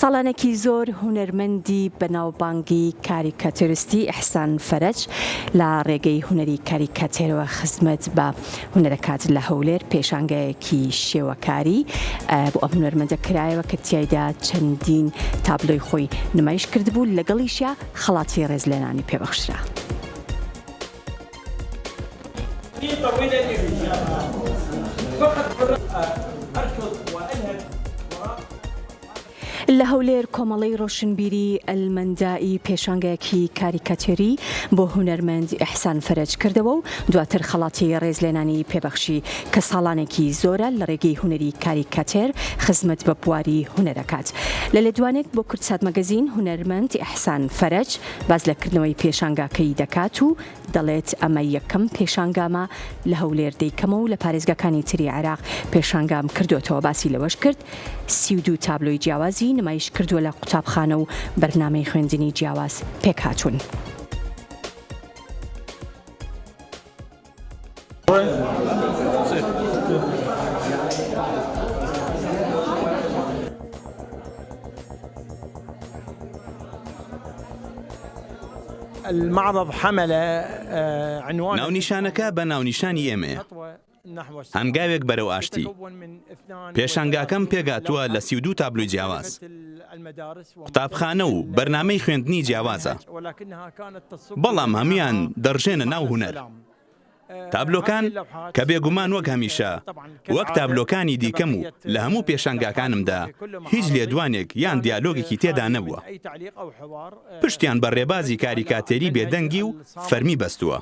ساڵانێکی زۆر هونەرمەندی بەناوبانگی کاریکاتێرستی ئیحسان فەرەج لە ڕێگەی هونەری کاریکاتێرەوە خزمەت بە هونەرەکات لە هەولێر پێشانگایەکی شێوەکاری بۆ ئەم هونەرمەندە کرایەوە کە تیایدا چەندین تابلۆی خۆی نمایش کردبوو لەگەڵیشیا خەڵاتی ڕێزلێنانی پێبەخشرا. لە هەولێر کۆمەڵەی ڕۆشنبیری ئەلمەندائی پێشانگایەکی کاریکاتێری بۆ هونەرمەند ئیحسان فەرەج کردەوە و دواتر خەڵاتی ڕێزلێنانی پێبەخشی کە ساڵانێکی زۆرە لە ڕێگەی هونەری کاریکاتێر خزمەت بە بواری هونەر ئەکات. لە لێدوانێک بۆ کوردسات مەگەزین هونەرمەند ئیحسان فەرەج باس لە کردنەوەی پێشانگاکەی دەکات و دەڵێت ئەمە یەکەم پێشانگامە لە هەولێر دەیکەمەوە و لە پارێزگاکانی تری عێراق پێشانگام کردۆتەوە، باسی لەوەش کرد 32 تابلۆی جیاوازی نمایش کردووە لە قوتابخانە و بەرنامەی خوێندنی جیاواز پێکهاتوون. ناونیشانەکە بە ناونیشانی ئێمەیە. هەنگاوێک بەرەو ئاشتی. پێشانگاکەم پێکهاتووە لە 32 تابلۆی جیاواز. قوتابخانە و بەرنامەی خوێندنی جیاوازە، بەڵام هەموویان دەڕژێنە ناو هونەر. تابلۆکان کە بێگومان وەک هەمیشە وەک تابلۆکانی دیکەم و لە هەموو پێشانگاکانمدا هیچ لێدوانێک یان دیالۆگێکی تێدا نەبووە، پشتیان بە ڕێبازی کاریکاتێری بێدەنگی و فەرمی بەستووە.